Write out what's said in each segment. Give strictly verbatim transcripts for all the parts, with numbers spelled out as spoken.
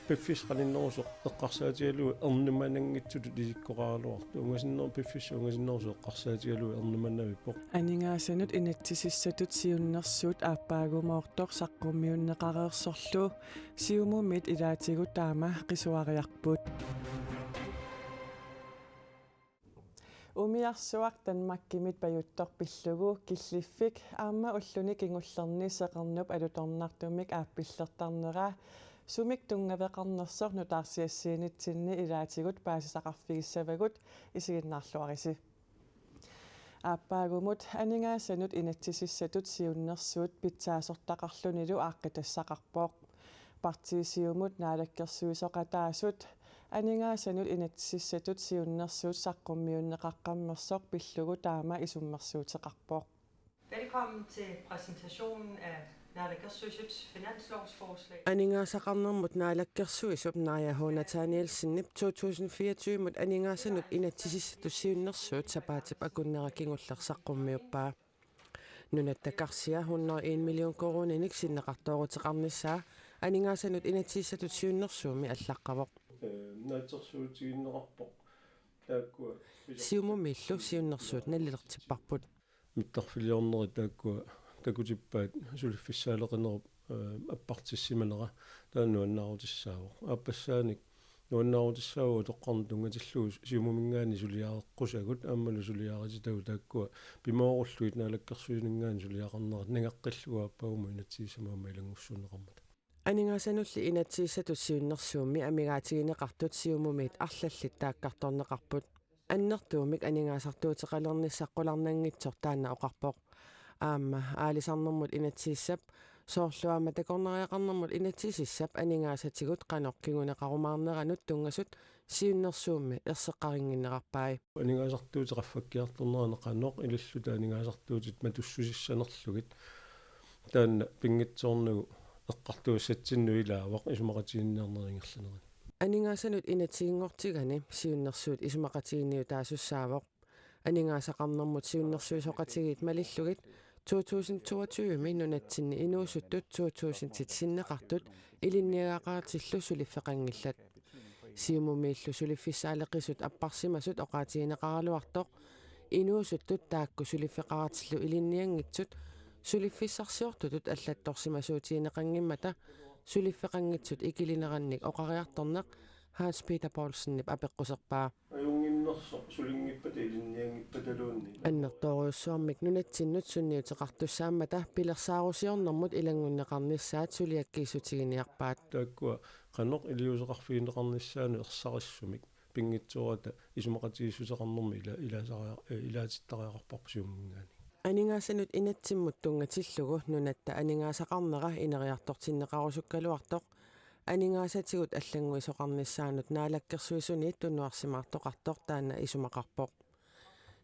Piffissaq qaninnerusoq eqqarsaatigalugu ernumananngitsutut isikkoqaraluartoq. Ungasinner-, piffissaq ungasinnerusoq eqqarsaatigalugu ernumanavippoq. Aningaasanut inatsisissatut siunnersuut aappaagumoortoq saqqummiunneqareersorlu Siumumiit ilaatigut taama qisuariarput. Umiarsuaq Danmarkimit pajuttoq pillugu killiffik aamma ulluni kingullerni seqernup alutornartumik aappillertarnera sumik tunngaveqarnersoq nutaarsiassiinitsinni ilaatigut paasisaqarfigissavagut, isiginnaarluarisi. Aappaagumut aningaasanut inatsisissatut siunnersuut pitsaasortaqarlunilu aaqqitassaqarpoq. Partii Siumut naalakkersuisoqataasut aningaasanut inatsisissatut siunnersuut saqqummiunneqaqqammersoq pillugu taama isummersuuteqarpoq. Velkommen til præsentationen af Naalakkersuisuts finanslovsforslag. Aningaasaqarnermut naalakkersuisup Naaja H. Nathanielsenip to tusind fireogtyve-mut aningaasanut inatsisissatut siunnersuut sapaatip akunnera kingulleq saqqummiuppaa. Nunatta karsia hundrede og en million koruuninik sinneqartooruteqarnissaa aningaasanut inatsisissatut siunnersuummi allaqqavoq. Ee, naatsorsuutigineqarpoq taakkua pisa- Siumumiillu siunnersuut nalilertipparput. Mittarfiliornerit taakkua takutippaat suliffissaaleqinerup, ee, appartissimanera taanna nuannaarutissaavoq. Aappassaanik nuannaarutissaavoq utoqqarnut tunngatillugu Siumuminngaanniit suliareqqusagut aammalu suliarititagut taakkua pimoorullugit naalakkersuisuninngaanniit suliaqarnerat nangeqqillugu aappaagumut inatsisissami aamma ilanngussuunneqarmata. Aningaasanulli inatsisissatut siunnersuummi amigaatigineqartut Siumumiit arlallit taakkartorneqarput. Annertuumik aningaasartuuteqalernissaq qularnanngitsoq taanna oqarpoq. Aamma aalisarnermut inatsisissap, soorlu aamma takornariaqarnermut inatsisissap aningaasatigut qanoq kinguneqarumaarneranut tunngasut siunnersuummi erseqqarinnginnerarpai. Aningaasartuutit qaffakkiartorneranni qanoq ililluta aningaasartuutit matussusissanerlugit. Taanna pinngitsoornagu eqqartugassatsinnut ilaavoq isumaqatiginninniarnerit ingerlaneranni. Aningaasanut inatsiginngortigani siunnersuut isumaqatiginniutaasussaavoq. Aningaasaqarnermut siunnersuisoqatigiit malillugit to tusind toogtyve-mi nunatsinni inuusuttut to tusindit sinneqartut ilinniagaqaratillu suliffeqanngillat. Siumumiillu suliffissaaleqisut apparsimasut oqaatigineqaraluartoq inuusuttut taakku suliffeqaratillu ilinnianngitsut suliffissarsiortutut allattorsimasuutigineqanngimmata suliffeqanngitsut ikilinerannik oqariartorneq Hans Peter Poulsenip apeqquserpaa. Ajunnginnersoq sulinngippata ilinnianngippataluunniit. Annertoorujussuarmik nunatsinnut sunniuteqartussaammata pilersaarusiornermut ilanngunneqarnissaat suliakkiissutiginiarpaat. Taakkua qanoq iliuuseqarfigineqarnissaanut ersarissumik pinngitsoorata isumaqatigiissuteqarnermi ila-, ilaasaria-, ee, ilaatittariaqarparput Siumuminngaanniit. Aningaasanut inatsimmut tunngatillugu nunatta aningaasaqarnera ineriartortinneqarusukkaluartoq aningaasatigut allannguisoqarnissaanut naalakkersuisuniit tunuarsimaartoqartoq taanna isumaqarpoq.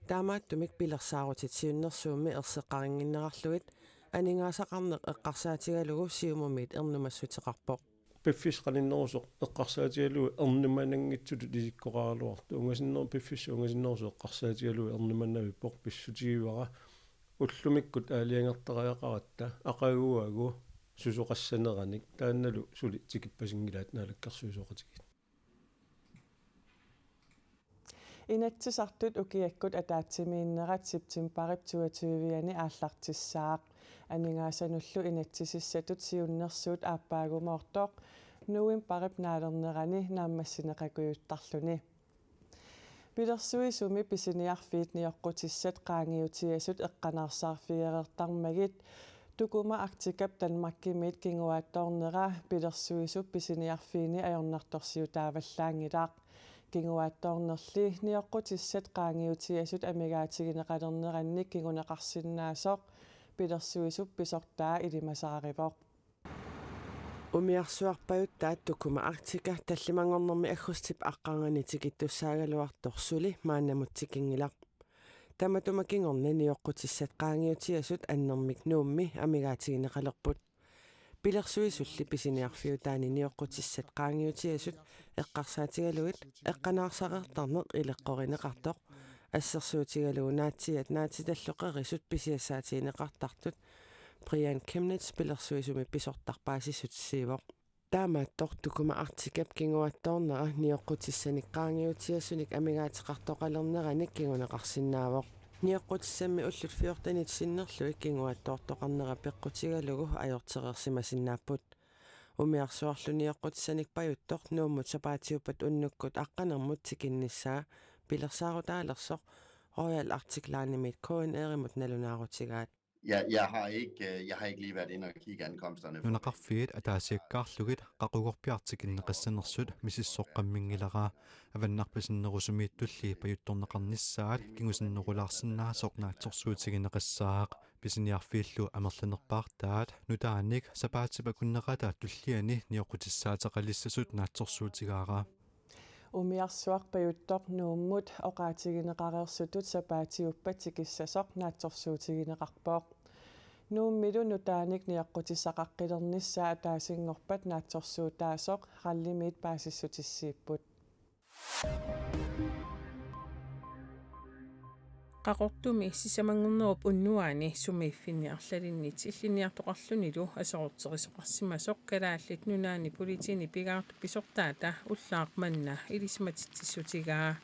Taamaattumik pilersaarutit siunnersuummi erseqqarinnginnerarlugit aningaasaqarneq eqqarsaatigalugu Siumumiit ernumassuteqarpoq. Piffissaq qaninnerusoq eqqarsaatigalugu ernumananngitsutut isikkoqaraluartoq. Ungasinner-, piffissaq ungasinnerusoq eqqarsaatigalugu ernumanavippoq, pissutigivara ullumikkut aalajangertariaqaratta aqaguagu susoqassaneranik, taannalu suli tikippasinngilaat naalakkersuisooqatigiit. Inatsisartut ukiakkut ataatsimiinnerat septembarip toogtyve-ani aallartissaaq. Aningaasanullu inatsisissatut siunnersuut aappaagumoortoq novembarip naalernerani naammassineqakujuttarluni. Pilersuisumi pisiniarfiit nioqqutissat qaangiutigisut eqqanaarsaarfigereertarmagit Tukuma Arcticap Danmarkimiit kinguaattoornera pilersuisup pisiniarfiini ajornartorsiutaavallaanngilaq. Kinguaattoornerli nioqqutissat qaangiutigisut amigaatigineqalernerannik kinguneqarsinnaasoq pilersuisup pisortaa ilimasaarivoq. Umiarsuarpajuttaat Tukuma Arctica tallimanngornermi aggustip aqqarnganni tikittussaagaluartoq suli maannamut tikinngilaq. Tamatuma kingorna nioqqutissat qaangiutigisut annermik Nuummi amigaatigineqalerput. Pilersuisulli pisiniarfiutaani nioqqutissat qaangiutigisut eqqarsaatigalugit eqqanaarsareertarneq ileqqorineqartoq assersuutigalugu naatsiiat naatitallu qerisut pisiassaatigineqartartut Brian Chemnitz pilersuisumi pisortaq paasissutissiivoq. Taamaattoq Tukuma Arcticap kinguaattoornera nioqqutissanik qaangiutiasunik amigaateqartoqalerneranik kinguneqarsinnaavoq. Nioqqutissammi ullut fjortenit sinnerlugit kinguaattoortoqarnera peqqutigalugu ajortereersimasinnaapput. Umiarsuarlu nioqqutissanik pajuttoq Nuummut sapaatiuppat unnukkut aqqanermut tikinnissaa pilersaarutaalersoq Royal Arctic Line-imit K N R-imut nalunaarutigaat. Jeg, jeg har ikke, øh, jeg har ikke lige været inde og kigge ankomsterne for Nunaqarfiit ataasiakkaarlugit qaqugorpiaq tikinneqassanersut misissoqqamminngilara. Avannarpasinnerusumiittulli pajuttorneqarnissaat kingusinnerulaarsinnaasoq naatsorsuutigineqassaaq. Pisiniarfiillu amerlanerpaartaat nutaanik sapaatip akunnerata tulliani nioqqutissaateqalissasut naatsorsuutigaara. Umiarsuaq pajuttoq Nuummut oqaatigineqareersutut sapaatiuppat tikissasoq naatsorsuutigineqarpoq. Nuummilu nutaanik nioqqutissaqaqqilernissaa ataasinngorpat naatsorsuutaasoq rallymiit paasissutissiipput. Qaqortumi sisamanngornerup unnuaani sumiiffinni arlalinni tillinniartoqarlunilu aserorterisoqarsimasoq Kalaallit Nunaanni Politiini pigaartut pisortaata ullaaq manna ilisimatitsissutigaa.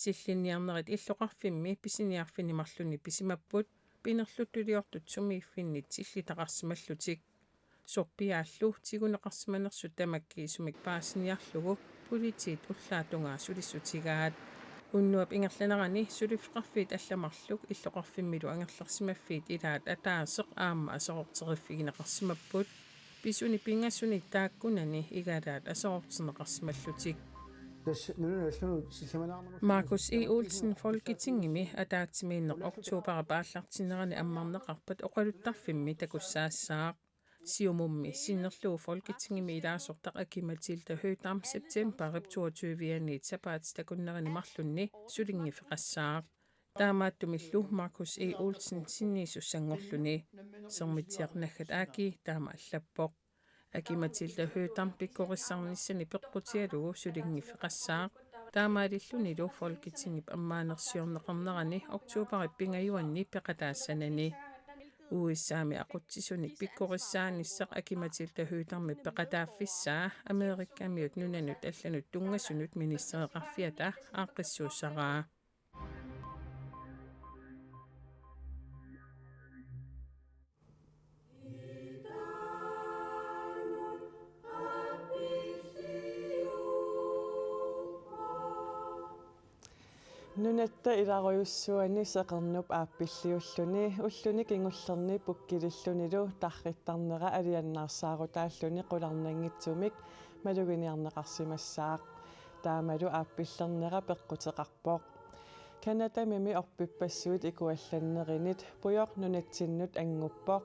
Tillinniarnerit illoqarfimmi pisiniarfinni marlunni pisimapput pinerluttuliortut sumiiffinni tillitaqarsimallutik. Sorpiaallu tiguneqarsimanersut tamakkiisumik paasiniarlugu politiit ullaap tungaa sulissutigaat. Unnuap ingerlanerani suliffeqarfiit allat marluk illoqarfimmilu angerlarsimaffiit ilaat ataaseq aamma aserorteriffigineqarsimapput. Pisuni pingasuni taakkunani igalaat aserorterneqarsimallutik. Markus E. Olsen Folketingimi ataatsimiinneq oktoberip aallartinnerani ammarneqarpat oqaluttarfimmi takussaassaaq. Siumummi sinnerlugu Folketingimi ilaasortaq Aki-Matilda Høegh-Dam septemberip toogtyve-anit sapaatip akunnerani marlunni sulinngiffeqassaaq. Taamaattumillu Markus E. Olsen sinniisussanngorluni. Sermitsiaq naggat Aki taama allappoq. Aki-Matilda Høegh-Dam pikkorissarnissani peqqutigalugu sulinngiffeqassaaq. Taamaalillunilu Folketingip ammaanersiorneqarnerani oktoberip pingajuanni peqataassanani. U S A-mi aqutsisunik pikkorissaanissaq Aki-Matilda Høegh-Damip peqataaffissaa Amerikamiut nunanut allanut tunngasunut ministereqarfiata aaqqissuussaraa. Nunatta ilarujussuani seqernup aappilliulluni ulluni kingullerni pukkilillunilu tarrittarnera aliannaarsaarutaalluni qularnanngitsumik maluginiarneqarsimassaaq. Taamalu aappillernera peqquteqarpoq. Canadamimi orpippassuit ikuallannerinit pujoq nunatsinnut annguppoq.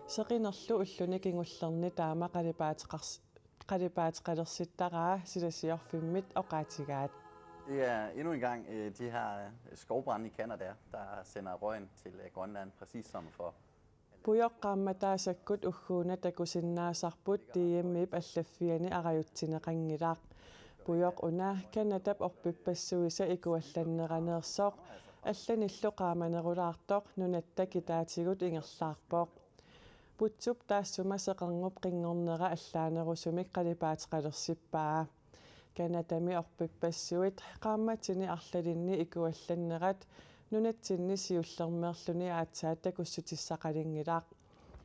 Seqinerlu ulluni kingullerni taama qalipaateqars-, qalipaateqalersittaraa silasiorfimmit oqaatigaat. Det er endnu en gang øh, de her øh, skovbrande i Canada, der sender røgen til øh, Grønland, præcis som for Pujoq qaammataasakkut ugguuna takusinnaasarput D M-ip allaffiani arajutsineqanngilaq. Pujoq una Canadap orpippassuisa ikuallanneraneersoq allanillu qaamanerulaartoq nunatta kitaatigut ingerlaarpoq. Putsup taassuma seqernup qinngornera allaanerusumik qalipaateqalersippaa. Canadami orpippassuit qaammatini arlalinni ikuallannerat nunatsinni siullermeerluni aatsaat takussutissaqalinngilaq.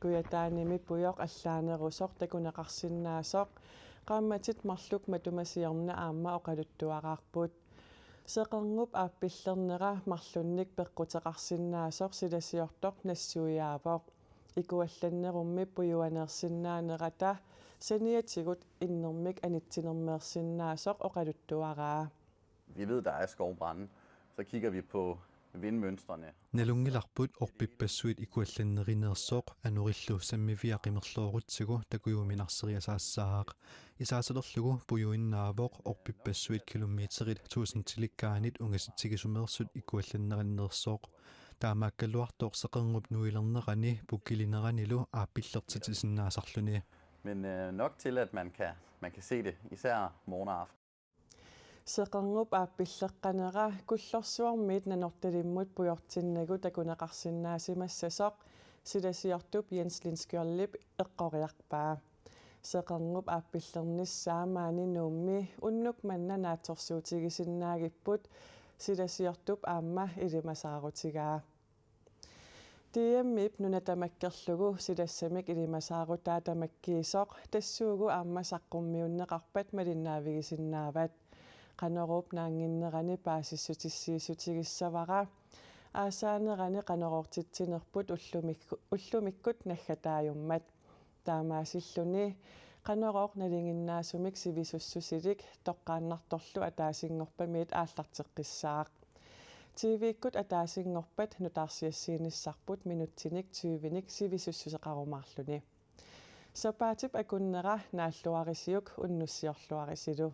Kujataanimi pujoq allaanerusoq takuneqarsinnaasoq qaammatit marluk matuma siorna aamma oqaluttuaraarput. Seqernup aappillernera marlunnik peqquteqarsinnaasoq silasiortoq nassuiaavoq. Ikuallannerummi pujuaneersinnaanerata saniatigut innermik anitsinermeersinnaasoq oqaluttuaraa. Vi ved, der er skovbrande. Så kigger vi på vindmønstrene. Nalunngilarput orpippassuit ikuallannerineersoq anorillu sammiviaq qimerloorutsigu takujuminnik arseriasaassaaq. Isaasalerlugu pujuinnaavoq orpippassuit kilometerit tusindilikkaanit ungasitsigisumeersut ikuallannerineersoq. Taamaakkaluartoq seqernup nuilernerani pukkilineranilu aappillertitsisinnaasarluni. Men øh, nok til, at man kan, man kan se det, især morgen og aften. Seqernup aappilleqqanera Kullorsuarmiit Nanortalimmut pujortinnagu takuneqarsinnaasimassasoq silasiortup Jens Lindskjoldip eqqoriarpaa. Seqernup aappillernissaa maani Nuummi unnuk manna naatsorsuutigisinnaagipput, silasiortup aamma ilimasaarutigaa. D M-ip nuna tamakkerlugu silassamik ilimasaarutaa tamakkiisoq tassuugu aamma saqqummiunneqarpat malinnaavigisinnaavat. Qanoruup naannginnerani paasissutissiissutigissavarput, aasaanerani Qanoruutitsinerput ullumikku-, ullumikkut naggataajummat. Taamaasilluni Qanorooq nalinginnaasumik sivisussusilik toqqaannartorlu ataasinngorpamiit aallarteqqissaaq. T V-kkut ataasinngorpat nutaarsiassiinissarput minutsinik tyvenik sivisussuseqarumaarluni. Sapaatip akunnera naalluarisiuk, unnussiorluarisilu.